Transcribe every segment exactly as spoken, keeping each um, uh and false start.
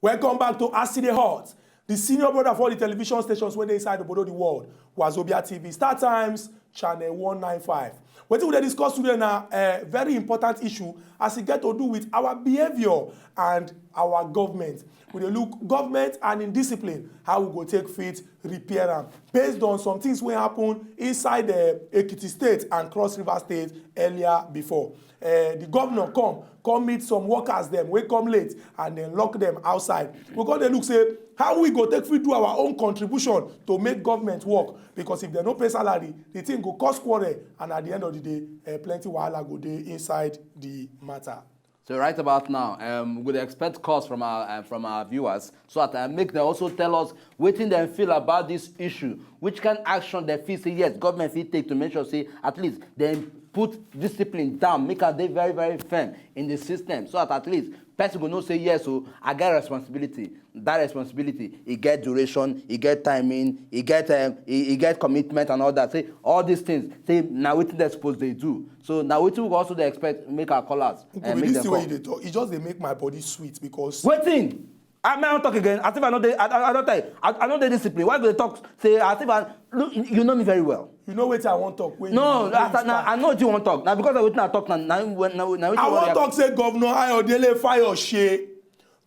Welcome back to As E Dey Hot, the senior brother for the television stations wey dey inside obodo the world, Wazobia T V, Star Times, channel one nine five. Wetin we dey discuss today na a very important issue as e get to do with our behaviour and our government. We dey look government and im discipline, how we go take fit repair am based on some things wey happen inside uh, Ekiti State and Cross River State earlier before. Uh, the governor come come meet some workers dem wey come late and dem lock dem outside. We come dey look say how we go take fit do our own contribution to make government work, because if dem no pay salary, the thing go cause quarrel, and at the end of the day, uh, plenty wahala go dey inside the matter. So right about now, um, we would expect calls from our uh, from our viewers, so that uh, make them also tell us wetin dem feel about this issue, which kind action dem feel say yes, government fit take to make sure say at least dem put discipline down, make am dey very very firm in the system, so that at least person go know say yes o, I get responsibility. That responsibility, e get duration, e get timing, e get um, e, e get commitment and all that. Say all these things, say na wetin dem suppose dey do. So na wetin we go also dey expect make our callers uh, Nkubi, make this dem thing wey call. You dey talk, e just dey make my body sweet because Wetin? I mean, I don talk again. As if I no dey, I, I, I don tell you. I, I no dey discipline. Why you go dey talk? Say as if I, look, you know me very well. You know wetin I wan talk. Wey No, you, as I, na, I know wetin you wan talk. Na because of wetin I talk na na when na na wetin I you wan wan talk say Governor Ayodele Fayose,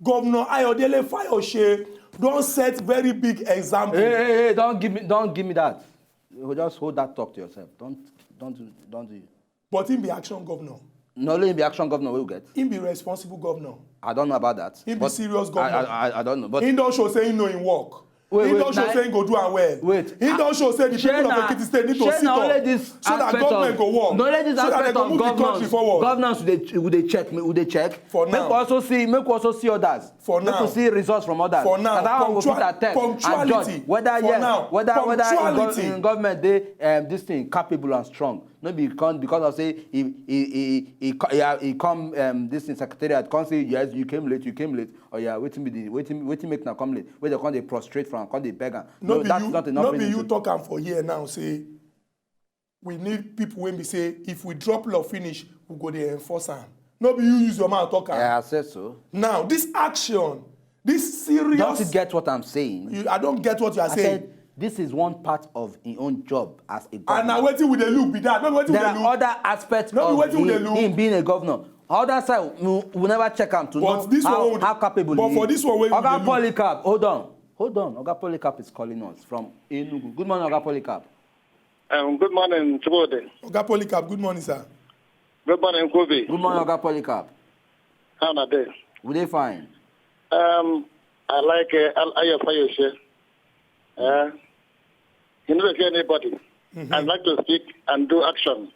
Governor Ayodele Fayose don set very big example. Hey, hey, hey, don't give me, don't give me that. You just hold that talk to yourself. Don't, don't do, don't do. But him be action governor. Not only be action governor wey we get. Him be responsible governor. I don't know about that. Him be But serious I, governor. I, I, I don't know. But Him don show say him know him work. Wait, Him wait, don show na- say him go do am well. Wait. Him don show say the people of Ekiti State need to sit up so that government go work. No let this So that they aspect go of move the country governance. Forward. Governance we dey we dey check, we dey check. For Make now. We also see, make we also see others. For Make now. We see results from others. For now. Na that one we go fit Punctual- attest and punctuality. Judge whether For yes, now. Whether whether in, gov- Punctuality. In government dey um, this thing capable and strong. No be because because of say he he he he, co- he, he come um, this thing secretariat come say yes you came late, you came late. Oh yeah, wetin be the wetin wetin make na come late? Wey dem come dey prostrate from, come dey beg am. No, No, be that's you, not no enough. Be you talk am for here now say we need people wey be say if we drop law finish, we go dey enforce am. No be you use your mouth talk am. Yeah, I said so. Now this action, this serious. Don't you get what I'm saying? You, I don't get what you are I saying. Said this is one part of his own job as a governor. And na wetin we dey look be that. No be wetin we There dey are look. Other aspects No be of wetin we dey him, look. Him being a governor. Other side, we, we never check am to But know this how, one wey we dey- How capable but he for is. This one wey we Oga dey look. Polycarp, hold on, hold on. Oga Polycarp is calling us from Enugu. Good morning, Oga Polycarp. Um, good morning, Chibode. Oga Polycarp, good morning, sir. Good morning, Kobe. Good morning, Oga Polycarp. How are they? We dey fine. Um, I like uh, Al- Ayo Fayose. Uh, he never fear anybody. Mm-hmm. I like to speak and do action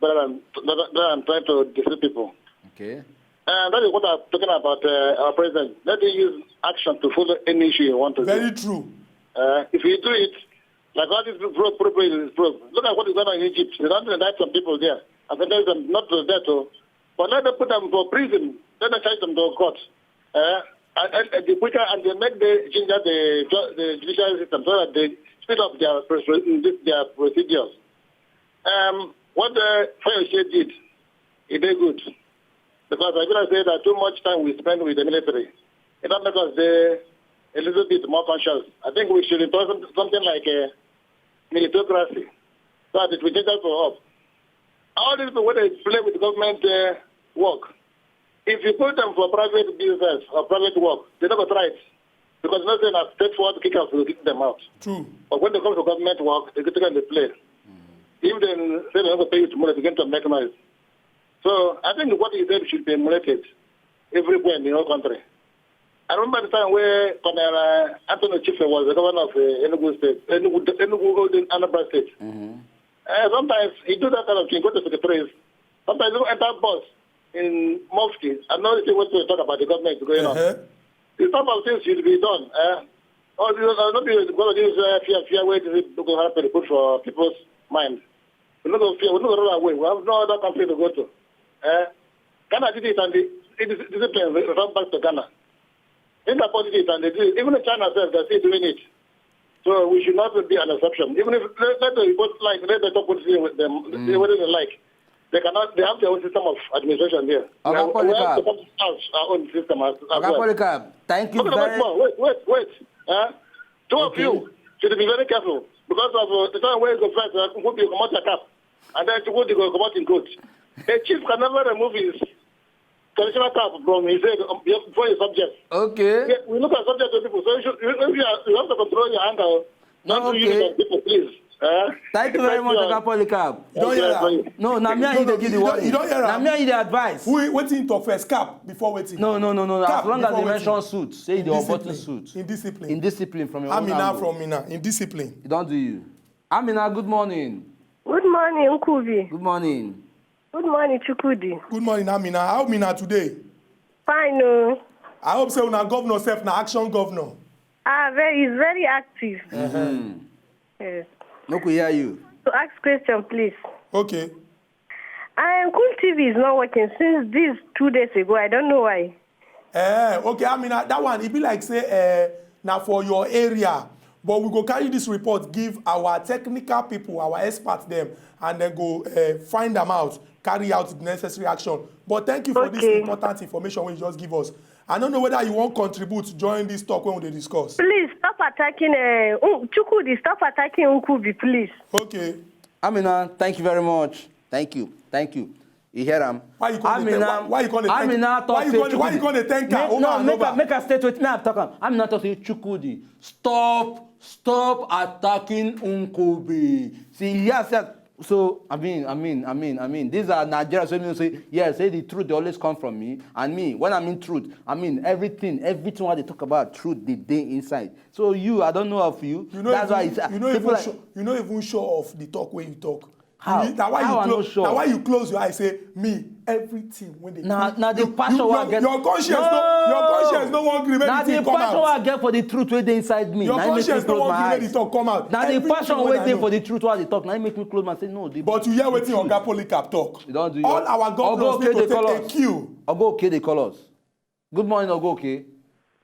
better than, better than trying to deceive people. Okay. And that is what I'm talking about uh, our president. Let him use action to follow any issue he wants to Very do. True. Uh, if he do it, like all these pro- pro- pro- pro- look at what is going on in Egypt. They don't indict some people there. I think them not to death, oh. But let them put them for prison. Let them charge them to court. Uh, and, and, and the quicker and they make the ginger the, ju- the judicial system so that they speed up their pres- this- their procedures. Um, what the Fayose did, it did good. Because I feel like say that too much time we spend with the military, it don't make us uh, a little bit more conscious. I think we should impose some- something like a meritocracy, so that it will take us for up. All these people when they play with government uh, work, if you put them for private business or private work, they never try it because not saying that straightforward kickers will kick them out. True. But when they come to government work, they get to play. If they say they're not going to pay you tomorrow, they begin to make noise. So I think what he said should be emulated everywhere in the whole country. I remember the time where Colonel uh, Anthony Chife was the governor of uh, Enugu State, Enugu, Enugu Golden Anambra State. Mm-hmm. Uh, sometimes he do that kind of thing, go to secretaries. Sometimes he enter bus in mosque. I know the thing what to talk about the government going on. Uh-huh. These type of things should be done. Uh, or you know, not be because of this uh, fear, fear where this is going to happen, put for people's mind. We no go fear. We no go run away. We have no other country to go to. Eh? Ghana did it and the, it is discipline returned back to Ghana. Singapore did it and they did it. Even China says they're still doing it. So we should not be an exception. Even if let, let the report like let the talk with them, mm. Whether they like. They cannot. They have their own system of administration there. Oga We have- we have Polycarp. to come to us, our own system as, as Oga well. Polycarp, thank you Okay, wait, very more. Wait, wait, wait. Huh? Two Okay. of you should be very careful because of uh, the time where you go first, uh, Nkubi go comot your cap, and then Chukwudi go comot in coat. A chief can never remove his traditional cap from his head um, before his subject. Okay. Yeah, we look at subject to people, so you, should, you, if you, are, you have to control your anger. Don't No, do you okay. like people, please. Uh, Thank you very much, Oga Polycarp. You don't hear Thank am? you. No, na me and you dey give the You don't- warning. you don't hear Na am? me and you dey advise. Who wetin talk first? Cap before wetin? No, no, no, no, no. Cap As long as before they wetin? Mention suit, say the Indiscipline. Obotu suit. Indiscipline. Indiscipline from your How own Mina angle. From Mina. Indiscipline. It don't do you. Amina, good morning. Good morning, Nkubi. Good morning. Good morning, Chukwudi. Good morning, Amina. How Mina today? Fine, oh. I hope say una governor sef na action governor. Ah, very, he's very active. Mm. Yes. Make we hear you. To ask question, please. Okay. Um, Cool T V is not working since this two days ago. I don't know why. Eh, okay, Amina, that one, e be like say eh, na for your area. But we go carry this report, give our technical people, our experts them, and then go eh, find them out, carry out the necessary action. But thank you for this Okay. important information wey you just give us. I don't know whether you wan contribute join this talk wey we dey discuss. Please stop attacking uh, Un- Chukwudi. Stop attacking Nkubi, please. Okay. Amina, thank you very much. Thank you. Thank you. You hear am? Why you gonna Amina, why, why you gonna thank Amina why talk you say gonna, why you Chukwudi. gonna thank her Make- over No, and make over? her, make her state wetin I talk am. Amina talk say Chukwudi, stop, stop attacking Nkubi. See, yes, yes. So I mean, I mean, I mean, I mean, these are Nigerians wey know say yes, say the truth dey always come from me, and me when I mean truth, I mean everything, everything wey I dey talk about truth dey dey inside. So you, I don't know of you. You know That's why even, it's, you know people even like show, you know even show off the talk wey you talk. How? You, na why How you I no close. show? Na why you close your eye say me everything when they Na do- na the you- passion you, wey I your, get. your conscience no, your conscience no wan gree make Na the thing the come passion wey out. I get for the truth wey dey inside me. Your Na im make me conscience no close wan my gree make the eyes. Talk come out. Na the Everything passion wey wey I dey know. For the truth wey I dey talk. Na im make me close my eyes say no. The But you hear wetin Oga Polycarp talk. You don do your All our governors Ogo need to Okede take call a us. cue. Ogo Okede call us. Good morning, Ogo Okede.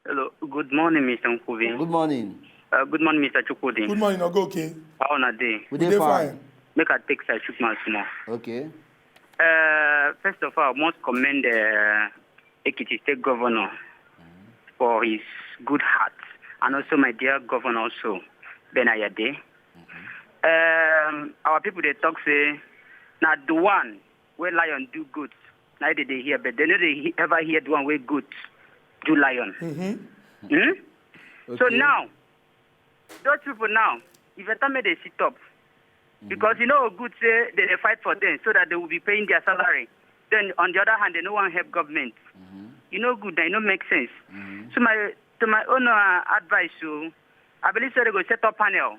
Hello, good morning, Mister Nkubi. Good morning. Uh, good morning, Mister Chukwudi. Good morning, Ogo Okede. How una dey? We We dey dey fine. Fine. Make I take side shoot my small. Okay. Uh, first of all, I must commend uh, Ekiti State Governor for his good heart, and also my dear Governor also, Ben Ayade. Um, our people dey talk say na the one wey lion do goat, na dey dey hear, but they no dey he- ever hear the one wey goat do lion. Hmm? So Okay. Now, those people now, if you tell me they sit up, because you know good say they dey fight for them so that they will be paying their salary. Then on the other hand, they no wan help government. You know good, that no make sense. So my to my own uh, advice, so I believe say they go set up panel.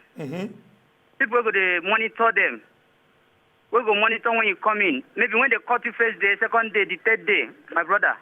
People go dey monitor them. We go monitor when you come in. Maybe when they cut you first day, second day, the third day, my brother,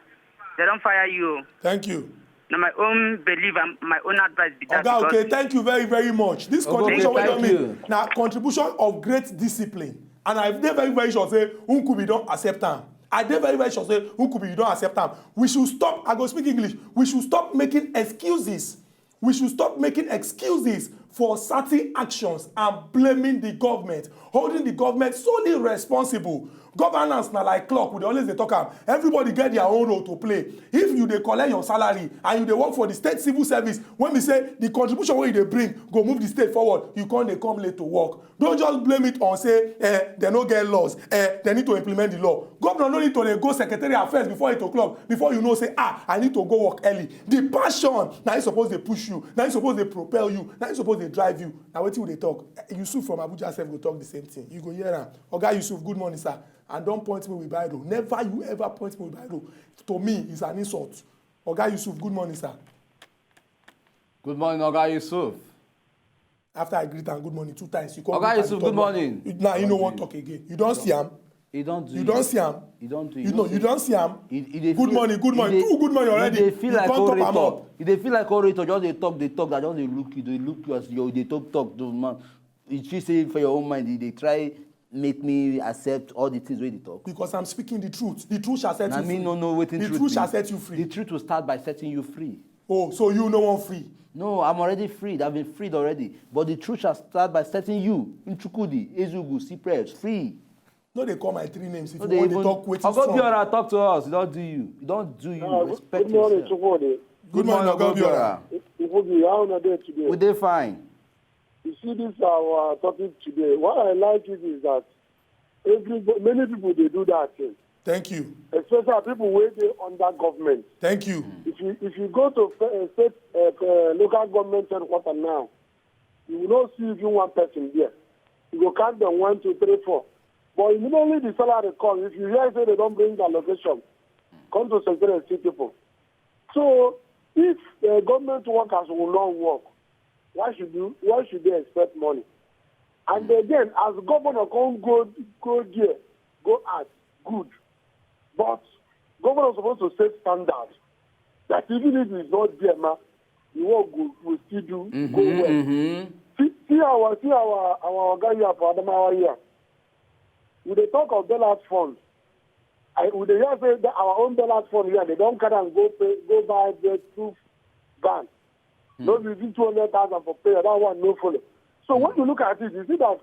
they don't fire you. Thank you. Now my own belief and my own advice be that. Oga, Because okay, thank you very, very much. This Oga, contribution okay, wey don thank make you. na contribution of great discipline. And I dey very, very sure say Nkubi don accept am. I dey very, very sure say Nkubi don accept am. We should stop, I go speak English, we should stop making excuses. We should stop making excuses for certain actions and blaming the government, holding the government solely responsible. Governance na like clock, we dey always dey talk am. Everybody get their own role to play. If you dey collect your salary and you dey work for the state civil service, when we say the contribution wey you dey bring go move the state forward, you come dey come late to work. Don't just blame it on say eh, they no get laws, eh, they need to implement the law. Governor no need to dey go secretariat first before eight o'clock before you know say ah, I need to go work early. The passion na it suppose dey push you, na it suppose dey propel you, na it suppose dey drive you. Na wetin we dey talk. Eh, Yusuf from Abuja sef go talk the same thing. You go hear am. Oga Yusuf, good morning, sir. And don't point me with biro. Never you ever point me with biro. To me, it's an insult. Oga Yusuf, good morning, sir. Good morning, Oga Yusuf. After I greet am good morning two times, you come Oga look at the Yusuf, third good one. morning. You- Now you no wan talk again. You don see am. You don't do. You don see am. You don't do. You know, you don see am. You, you dey Good feel- morning, good you morning. dey- Two good morning you already. dey feel You like come top am orator. Up. You dey feel like orator. Just dey talk, dey talk. That just dey look you, dey look you as you dey talk, talk. Those man, you see say for your own mind, you dey try make me accept all the things wey dey talk. Because I'm speaking the truth. The truth shall set Na you me free. No know wetin The truth truth be. Shall set you free. The truth will start by setting you free. Oh, so you no wan free? No, I'm already freed. I've been freed already. But the truth shall start by setting you, Nchukwudi, Ezeogu, Cyprus, free. No dey call my three names if No you dey wan dey even talk wetin Ogo sup. Biora, talk to us. E don do you. E don do you. Uh, Respect good morning, yourself. Chukwudi. Good morning, Oga Obiora. Chukwudi, how una dey today? We dey fine. You see, this our topic today. What I like it is that every many people dey do that thing, Thank you. Especially people wey dey under government. Thank you. If you if you go to fe- uh, state uh, uh, local government headquarter now, you will not see even one person there. You go count them one, two, three, four. But immediately the salary come, if you hear say they don bring allocation, come to Secretary and see people. So if uh, government workers will not work, why should you why should they expect money? And again, as governor come go go there, go ask, good. But governor suppose to set standard that even if it's not there, ma, the work go go still do go well. Mm-hmm. See, see our see our our oga here for Adamawa here. We dey talk of bailout fund. I we dey hear say that our own bailout fund here, they don carry am go pay go buy bulletproof van. No be even two hundred thousand for prayer, that one no follow. So when you look at it, you see that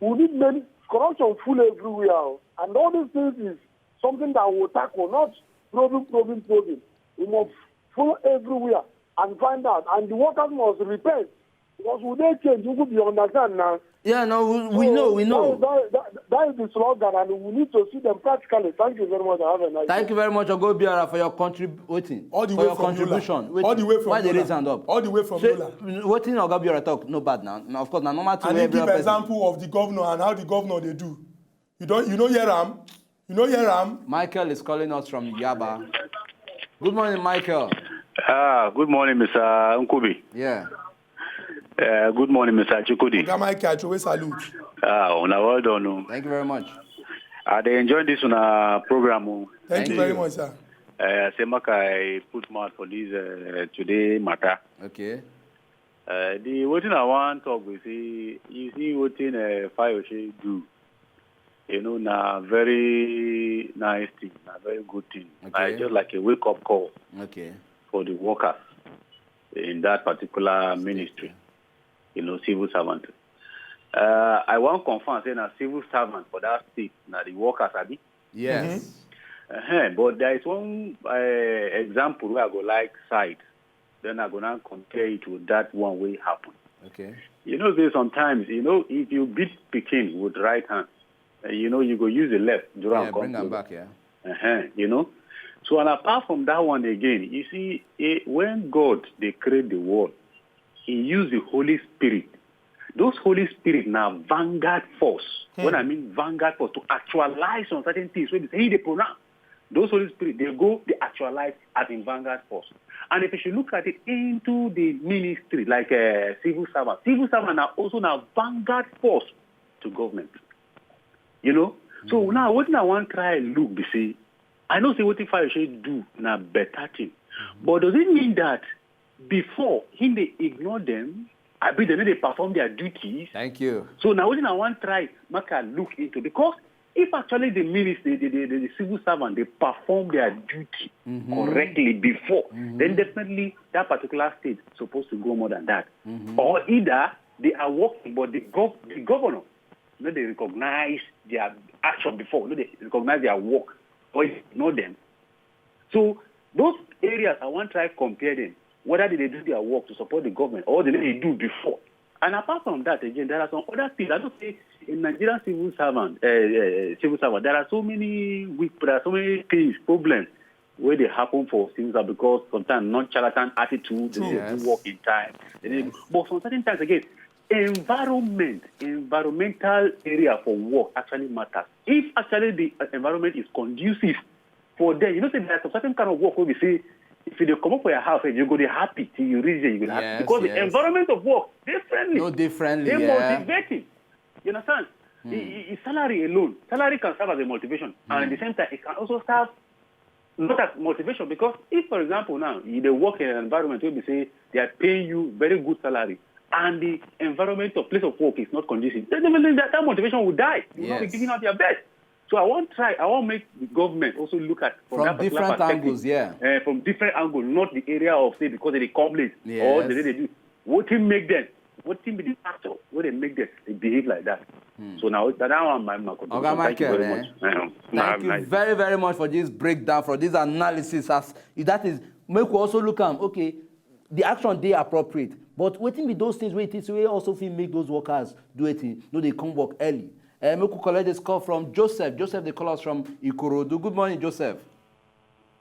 we need many corruption full everywhere, oh. And all these things is something that we tackle, not probing, probing, probing. We must follow everywhere and find out, and the workers must repent because we dey change. You could be understand now. Yeah, no, we, we know, we know. That, that, that is the slogan, and we need to see them practically. Thank you very much. I have a nice Thank you very much, Ogo Biora, for your contributing. All the for way your from contribution. Yola. All the way from Why they Yola. Raise hand up? All the way from So, Yola. Wetin Oga Biora talk, no bad now. Now, of course, na normal thing. And he Every give person. Example of the governor and how the governor dey do. You don you no hear am? You no hear am? Michael is calling us from Yaba. Good morning, Michael. Ah, good morning, Mister Nkubi. Yeah. Uh, good morning, Mister Chukwudi. Oga Michael, I throway salute. Ah, una well done. Oh. Thank you very much. I dey enjoy this una program. Oh. Thank, Thank you very you. much, sir. Uh, say make I put mouth for this uh, today matter. Okay. Uh, the wetin I wan talk be say you see wetin uh, Fayose do. You know, na very nice thing, na very good thing. Okay. Na just like a wake up call Okay. for the workers in that particular ministry. You know, civil servant. Uh, I wan confirm say na civil servant for that state, na the workers, abi? Yes. Uh-huh. But there is one uh, example where I go like cite. Then I go now compare it with that one wey happen. Okay. You know, say sometimes, you know, if you beat pikin with right hand, uh, you know, you go use the left, draw Yeah, and come bring them closer. Back. Yeah. Uh-huh, you know. So and apart from that one again, you see, eh, when God dey create the world, He use the Holy Spirit. Those Holy Spirit na vanguard force. When I mean vanguard force, to actualize some certain things wey be say He dey pronounce. Those Holy Spirit dey go dey actualize as in vanguard force. And if you should look at it into the ministry, like a civil servant, civil servant na also na vanguard force to government. You know? So now wetin I wan try look be say, I know say wetin Fayose do na better thing. But does it mean that before he dey ignore them, abi they no dey perform their duties? Thank you. So now wetin I wan try make I look into, because if actually the ministry, the, the, the, the civil servant, they perform their duty correctly before, then definitely that particular state supposed to go more than that. Or either they are working, but the, gov- the governor no dey recognize their action before, no dey recognize their work, or ignore them. So those areas I wan try compare them, whether they dey do their work to support the government or they no dey do before. And apart from that, again, there are some other things. I know say a Nigerian civil servant, uh, uh, civil servant, there are so many weak, there are so many things, problems wey dey happen for civil servant because sometimes nonchalant attitude, they True. dey Yes. do work in time. They dey- But some certain times again, environment, environmental area for work actually matters. If actually the uh, environment is conducive for them, you know, say there are some certain kind of work where we say, if you dey comot for your house, eh, you go dey happy till you reach there, you go dey happy Yes, because the yes. Environment of work dey friendly. No differently. Dey Yeah. Motivating. You understand? The, the salary alone, salary can serve as a motivation, and at the same time, it can also serve not as motivation because if, for example, now you dey work in an environment where we say they are paying you very good salary, and the environment of place of work is not conducive, then definitely that, that motivation will die. You will not be Yes. giving out your best. So I wan try, I wan make the government also look at from, From that particular different perspective. Angles, yeah. Uh, from different angles, not the area of say because they dey come late or Yes. the way they do. Wetin make them? Wetin be the factor wey dey make them dey behave like that? So now that, that one, my, my contribution. Oga Michael, eh? Thank you very, very much for this breakdown, for this analysis. As that is, make we also look am. Okay, the action dey appropriate, but wetin be those things wey it is wey also fit make those workers do wetin no dey come work early? Uh, make we collect this call from Joseph. Joseph dey call us from Ikorodu. Good morning, Joseph.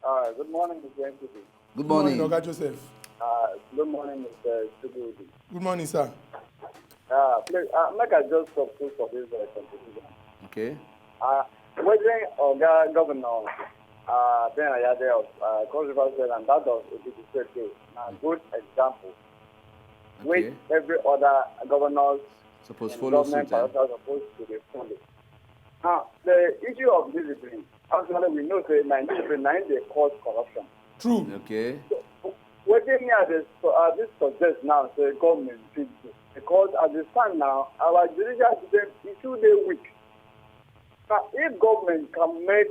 Uh, good morning, Mister N P P. Good morning. Oga Joseph. Uh, good morning, Mister Chukudi. Good morning, sir. Uh, please, uh, make I just talk to for this uh, contribution. Okay. Uh, wetin Oga Governor uh, Ben Ayade of uh, Cross River State and that of Ekiti State dey na good example. Which Okay. Every other governors Suppose and follow government suit. Eh? Are supposed to dey follow. Now, the issue of discipline, actually, we know say na discipline na im dey cause corruption. True. Okay. Wetin me I dey su- I dey suggest now say government fit do, because as e stand now, our judicial system e too dey weak. Now, if government can make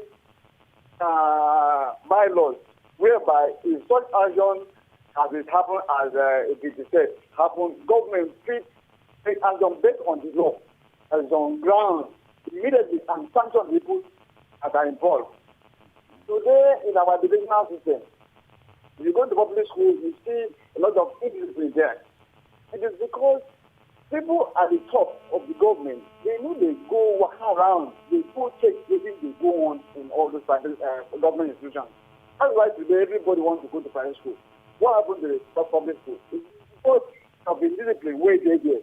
uh, bylaws whereby if such action as it happen as uh, Ekiti State happen, government fit take action based on the law, as on ground, immediately and sanction the people that are involved. Today, in our educational system, you go to public schools, you see a lot of indiscipline there. It is because people at the top of the government, they know they go walk around, they go check wetin dey go on in all those private uh, government institutions. That's why today everybody wants to go to private school. What happened to the top public school? It's because of the discipline wey dey there.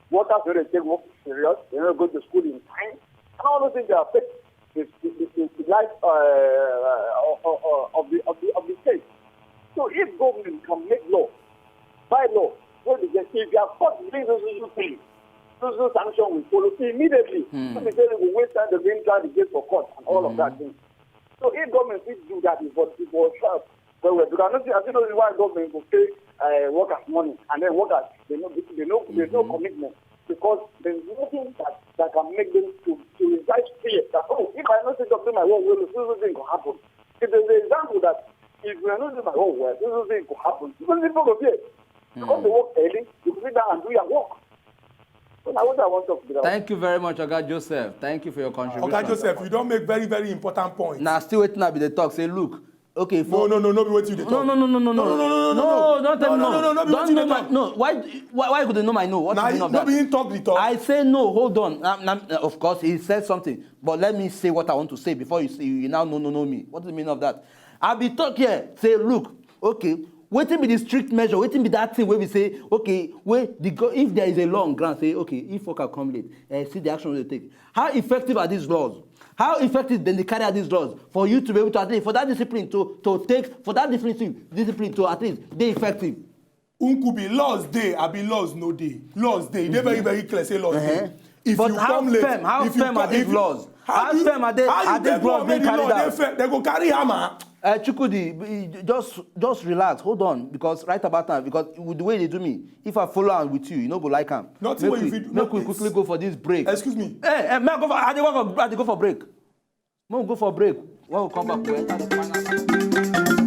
Workers wey dey take work serious, they no go to school in time, and all those things dey affect the, the, the, the life uh, of, of, of, the, of, the, of the state. So if government can make law, by law, wey be say if you are caught doing so so so thing, so so sanction will follow immediately. So be say we go waste time to go inside the gate for court and all of that thing. So if government fit do that, it for it for help well well, because I no see I still no see why government go pay uh, workers money and then workers they no they no they no commitment, because there is nothing that that can make them to to incite fear that, oh, if I no sit up do my work well, so so thing go happen. If there is an example that if we are not doing my work well, so so thing go happen, so people go fear. Because they work early, you go sit down and do your work. So na what I want to talk about. Thank you very much, Oga Joseph. Thank you for your contribution. Oga Joseph, you don make very very important point. Na still wetin I be dey talk say look, okay, No, for no, no, no, be wetin you dey no, talk. No, no, no, no, no, No, no, no, no, no, no, don't tell me no, no, no. no, no, be Don't wetin you know dey my talk. No. Why? Why? Why you go dey know my no? What's the Na meaning of no that? Be him talk the talk. I say no. Hold on. Now, now, of course, he said something, but let me say what I want to say before you say you now no no no me. What's the meaning of that? I be talk here. Say look, okay. Wetin be the strict measure? Wetin be that thing wey we say okay? Wey the go if there is a law on ground say okay if worker come late, eh, see the action wey dey take. How effective are these laws? How effective dem dey carry out these laws for you to be able to at least for that discipline to to take for that discipline to discipline to at least dey effective? Nkubi, laws dey abi laws no dey? Laws dey. E dey very very clear say laws dey. If But you how come late, firm? How if you firm co- are these if you- laws? How How do you- firm are they? How Are you these take laws one being make the carried law dey out? Firm? They go carry hammer. Uh, Chukudi, b- just just relax, hold on, because right about now, because with the way they do me, if I follow am with you, you no go like am. Nothing Make wey you we- fit do, Make we nothing. Quickly go for this break. Excuse me. Hey, hey, may I go for? I dey go for. I dey go for break. Make we go for break. When we come back, we enter the final.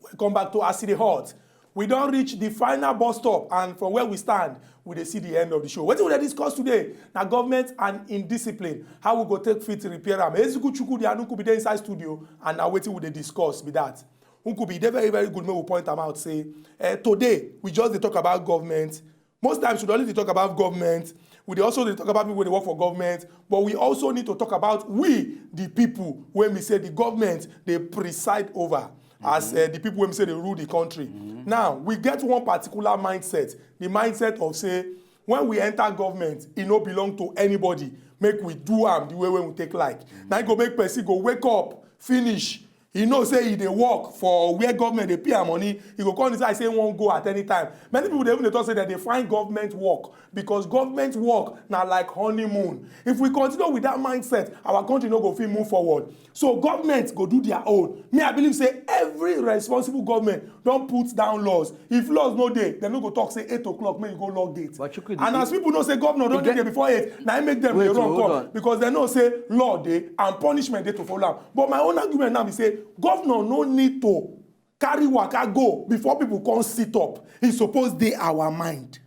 Welcome back to As E Dey Hot. We don reach the final bus stop, and from where we stand, we dey see the end of the show. Wetin we dey discuss today na government and indiscipline. How we go take fit repair am? Eziku Chukwudi and Nkubi dey inside studio, and na wetin we dey discuss be that. Nkubi dey very very good. Make we point am out say eh, today we just dey talk about government. Most times we dey only dey talk about government. We dey also dey talk about people wey dey work for government, but we also need to talk about we the people wey be say the government dey preside over as eh, the people wey be say dey rule the country. Now we get one particular mindset, the mindset of say when we enter government, e no belong to anybody. Make we do am the way wey we take like. Na e go make person go wake up finish. E know say e dey work for where government dey pay am money. E go come decide say e wan go at any time. Many people dey even dey talk say dem dey find government work because government work na like honeymoon. If we continue with that mindset, our country no go fit move forward. So government go do their own. Me, I believe say every responsible government don put down laws. If laws no dey, dem no go talk say eight o'clock make you go lock gate. But Chukwudi, And as people know say governor don dey there before eight, na im make dem dey Wait, run hold come on. Because dem know say law dey and punishment dey to follow am. But my own argument now be say governor no need to carry waka go before people come sit up. E suppose dey our mind.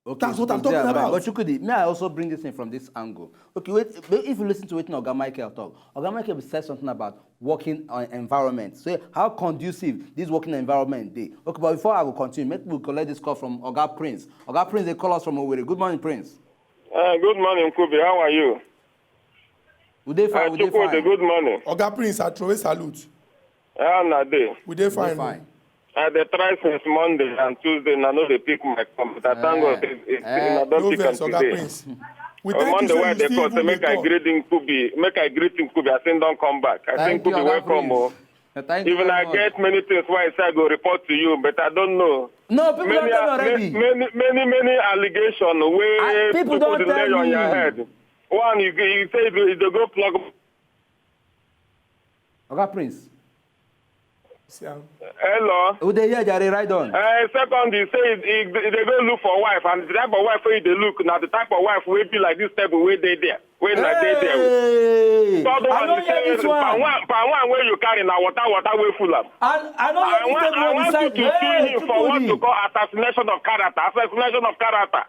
Okay, That's what I'm it's there, talking right. about. But you could, may I also bring this in from this angle? Okay, wait, if you listen to what Oga Michael talk, Oga Michael said something about working uh, environment. So how conducive this working environment dey? Okay, but before I go continue, make we collect this call from Oga Prince. Oga Prince, they call us from Owerri. Good morning, Prince. Uh, good morning, Kubi. How are you? We dey fine, Uh, we dey Chukwudi, fine. Good morning. Oga Prince, I throw a salute. How na dey? We dey We fine. dey fine. I dey try since Monday and Tuesday, and I no dey pick my call. But I thank God, it, it, Eh. I don No pick am vex, Oga today. Prince. We On thank Monday, you, why say they you call? still Say make dey I call. Greet Nkubi. Make I greet Nkubi. I say don come back. I say Thank you, Nkubi, Oga welcome. Oh. Prince. Thank you Even very I much. Get many things why I say I go report to you, but I don't know. No, people many, don tell me uh, already. many, many, many allegations wey Ah, people people don dey tell lay on your me. Head. One, you, you say you dey go plug. Oga Prince. See am. Hello. We dey hear, Jare, right on. Uh, second, you say you, you, you dey go look for wife, and the type of wife wey you dey look na the type of wife wey be like this table wey dey there, wey na dey there. Hey! Third I one, no you hear say this palm one. One, palm one wey you carry na water, water wey full am. I, I no I hear this want, table I on the want you side. to sue Hey, him for what Chukwudi. You call assassination of character. Assassination of character.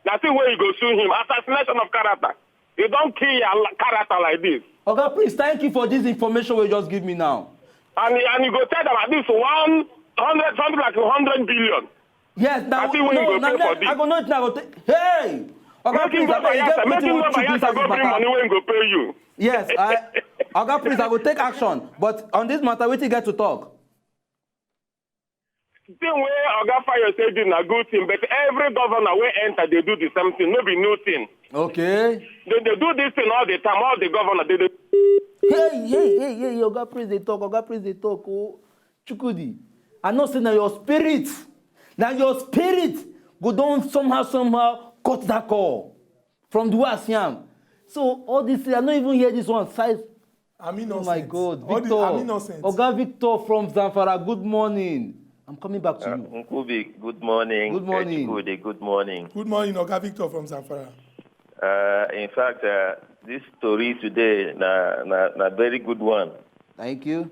Na thing wey you go sue him. Assassination of character. You don kill your la- character like this. Oga, please, thank you for this information wey you just give me now. And, and you go tell them at least one hundred, something like a hundred billion. Yes, now I think we no, go now pay for I this. Go know it now. Go take. Hey, Oga, Make him please, go abeg, you Bayelsa. get Make wetin him you go want to do Bayelsa. inside Go this bring matter? Money wey go pay you. Yes, I, Oga, please, I go take action. But on this matter, wetin you get to talk? Thing wey Oga Fayose do na good thing, but every governor wey enter dey do the same thing, no be new thing. Okay. They dey do this thing all the time, all the governor dey dey. Hey, hey, hey, hey, hey, Oga, please, dey talk. Oga, please, dey talk. Oh, Chukwudi, I know say na your spirit, na your spirit go don somehow, somehow cut that call from the way I see am. So all this thing, I no even hear this one. Size. I'm Oh innocent. My God, All Victor. This, I'm innocent. Oga Victor from Zamfara. Good morning. I'm coming back to Uh, you. Nkubi, good morning. Good morning. Chukwudi, good morning. Good morning, Oga Victor from Zamfara. Uh, in fact, uh, this story today na, na, na very good one. Thank you.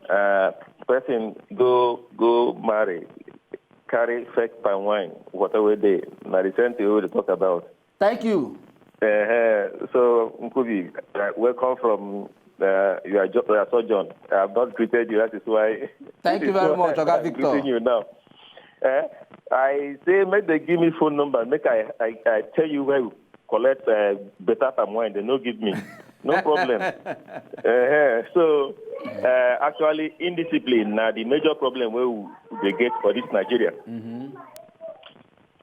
Uh, person go go marry, carry fake palm wine, whatever day. Na the same thing we dey talk about. Thank you. Uh, so Nkubi, uh, welcome from uh, your, jo- your sojourn. I have not greeted you. That is why. Thank that you is very why much, Oga I'm Victor. Greeting you now. Eh? I say make they give me phone number. Make I I, I tell you where you collect uh, better palm wine. They no give me. No problem. Uh-huh. So uh, actually, indiscipline na the major problem wey we dey get for this Nigeria.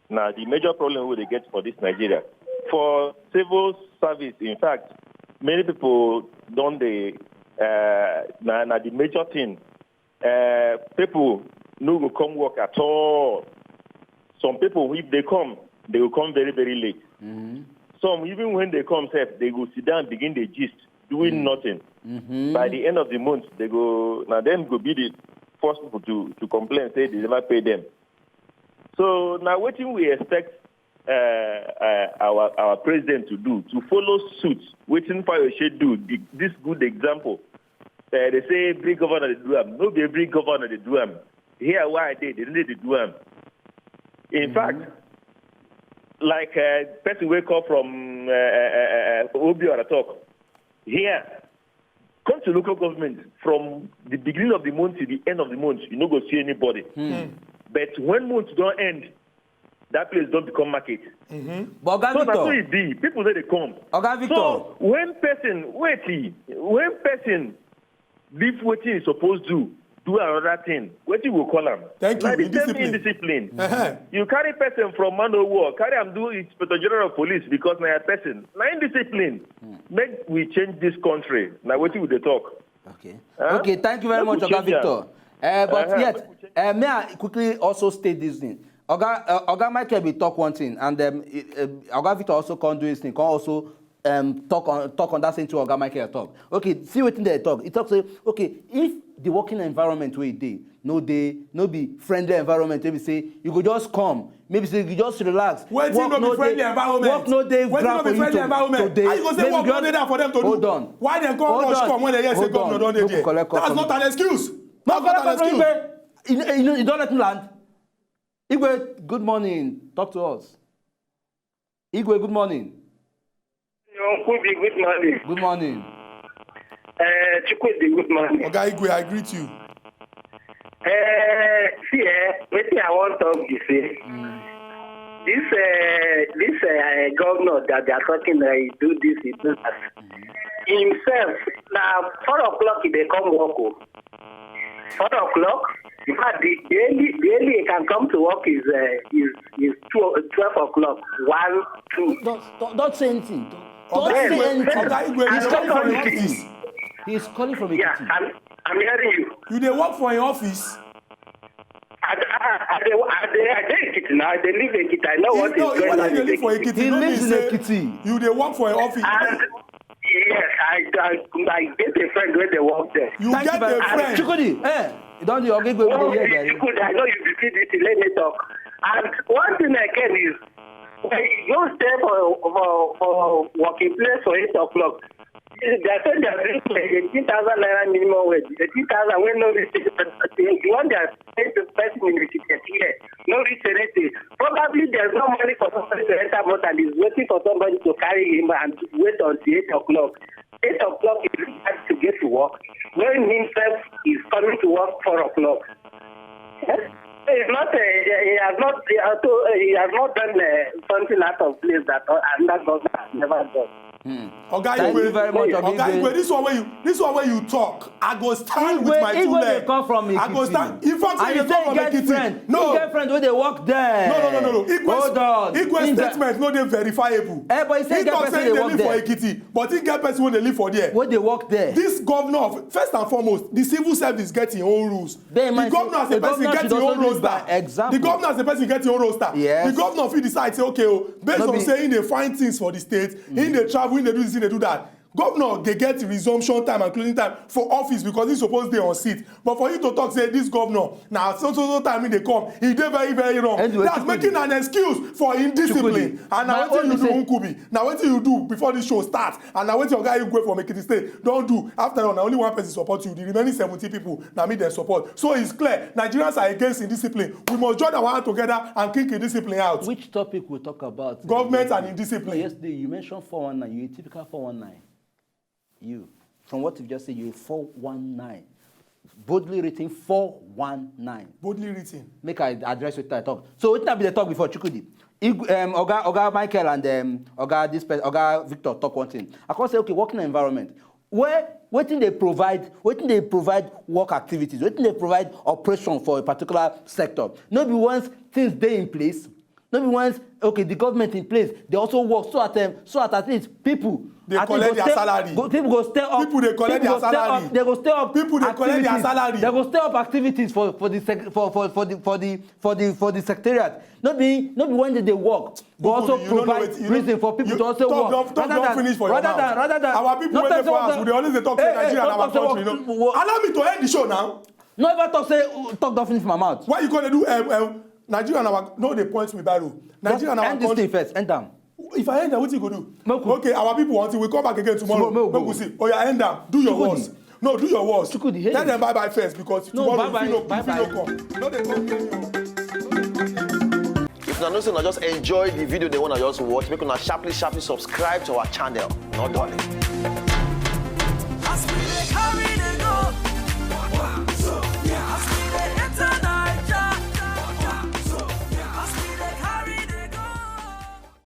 Now the major problem we dey get for this Nigeria. For civil service, in fact, many people don dey uh, na na the major thing. Uh, people no go come work at all. Some people, if they come, they will come very very late. Some, even when they come, sef, they go sit down, begin the gist, doing nothing. By the end of the month, they go now them go be the first people to to complain, say they never pay them. So now, wetin we expect uh, uh, our our president to do, to follow suit wetin Fayose do, the, this good example. Uh, they say every governor dey do am. No be every governor dey do am. Here why I dey, they no dey do am. In fact, like uh, person wey come from uh, uh, uh, uh, Obiora talk, here, come to local government from the beginning of the month to the end of the month, you no go see anybody. But when month don end, that place don become market. But Oga So na so Victor, e be. People no dey come. Oga Victor. So when person wait, when person leave wetin he suppose do, do another thing, wetin you go call am? Thank you. Na the same Indiscipline. Indiscipline. Uh-huh. You carry person from man o war, carry am do inspector general of police because na your person. Na indiscipline. Make we change this country. Na wetin we dey talk. Okay. Huh? Okay, thank you very Make much, we Oga change am. Victor. Uh, but Uh-huh. yet, uh, may I quickly also state this thing? Oga, uh, Oga Michael will talk one thing, and um, uh, Oga Victor also come do his thing, come also um, talk on talk on that same thing Oga Michael talk. Okay, see wetin they talk. He talk say, okay, if the working environment wey dey no dey no be friendly environment, wey be say you go just come, maybe say you just relax. Wetin no be friendly environment? Work no dey Wetin ground no for be you friendly to environment? to dey. How you go say Maybe work you no dey there for them to do? Hold on. Why dem come Hold rush on. Come when they hear say Hold governor on. don dey Make we there? Collect call That's from not an excuse. No, I've got an excuse. Igwe, you, you, you don't let me land. Igwe, good morning. Talk to us. Igwe, good morning. Chukwudi, good morning. Good morning. Uh, Chukwudi, good morning. Oga Igwe, I greet you. Uh, see, eh, wetin I wan talk be say, this, uh, this, uh, governor that they are talking, uh, he do this, he do that. Himself, na four o'clock he dey come work o. Four o'clock. In fact, the, the early, the early he can come to work is, uh, is, is two, twelve o'clock. One, two. Don't, don't, don't say anything. Don't, don't say anything. Oga Igwe, he's calling from Ekiti. He's calling from Ekiti. Yeah, I'm, I'm hearing you. You dey work for an office? I, I, I, dey, I, dey, I dey Ekiti now. I dey live Ekiti. I know what is going on. No, you dey live for Ekiti. He lives in Ekiti. You dey work for an office. And yes, I, I, I get a friend wey dey work there. You get a friend. Chukwudi, eh, you don dey Oga Igwe wey dey here. Chukwudi, I know you be P D P. Let me talk. And one thing again is, when you go stay for, for, for working place for eight o'clock, they say they are doing like eighteen thousand naira minimum wage, eighteen thousand wey no reach, the one they are paying the person in Ekiti here, no reach anything. Probably there's no money for somebody to enter motor and he's waiting for somebody to carry him and wait until eight o'clock. Eight o'clock is hard to get to work when himself is coming to work four o'clock. Eh? It's not, uh, he has not, he has, to, he has not done, uh, something out of place that, uh, another government has never done. Hmm. Oga Igwe, very much, Oga Igwe. This one wey you, this one wey you talk, I go stand with my two legs. Igwe dey come from Ekiti. I go stand. In fact, and he say he get friend. No. He get friend wey dey work there. No, no, no, no, no. Igwe, hold on. Igwe statement no dey verifiable. Eh, but he say he get person wey dey work there. He talk say he dey live for Ekiti, but he get person wey dey live for there. Wey dey work there. This governor, first and foremost, the civil service get him own rules. The governor as a person get him own roster. The governor as a person get him own roster. Yes. The governor fit decide say, okay, oh, based on say he dey find things for the state, he dey travel, he dey do this, he dey do that. Governor dey get resumption time and closing time for office because he suppose dey on seat. But for you to talk say this governor, na so, so, so time he dey come, he dey very, very wrong. That's making an excuse for indiscipline. And na wetin you do, Nkubi. Na wetin you do before this show start. And na wetin Oga Igwe from Ekiti State don do. After all, na only one person support you. The remaining seventeen people, na me dem support. So it's clear, Nigerians are against indiscipline. We must join our hand together and kick indiscipline out. Which topic we talk about? Government and indiscipline. Yesterday, you mentioned four one nine. You're a typical four one nine. You, from what you just said, you're a four one nine. Boldly written four one nine. Boldly written. Make I address wetin I talk. So wetin I be dey talk before, Chukwudi? Igwe, um, Oga, Oga Michael and, um, Oga this person, Oga Victor talk one thing. I come say, okay, working environment. Where, wetin dey provide, wetin dey provide work activities, wetin dey provide operation for a particular sector. No be once things dey in place, no be once, okay, the government in place, they also work so at, um, so at, at least people dey collect their salary. People go stay up. People dey collect their salary. They go stay up. People dey collect their salary. They go stay up activities for, for the sec-, for, for, for the, for the, for the, for the secretariat. No be, no be when they dey work, but also provide reason for people to also work. Talk don finish for your mouth. Rather than, rather than, our people wey dey for house, we dey always dey talk say Nigeria na our country, you know. Allow me to end the show now. No ever talk say, uh, talk don finish my mouth. Why you gonna do, um, um, Nigeria na our, no dey point me barrow. Nigeria na our country. Just end this thing first, end am. If I end am, wetin you go do? Okay, our people, until we come back again tomorrow, make we see. Oya, end am. Do your worst. No, do your worst. Tell them bye bye first because tomorrow you fit no, you fit no come. No dey come near me o. If una know say una just enjoy the video dem wey una just watch, make una sharply, sharply subscribe to our channel. No dulling.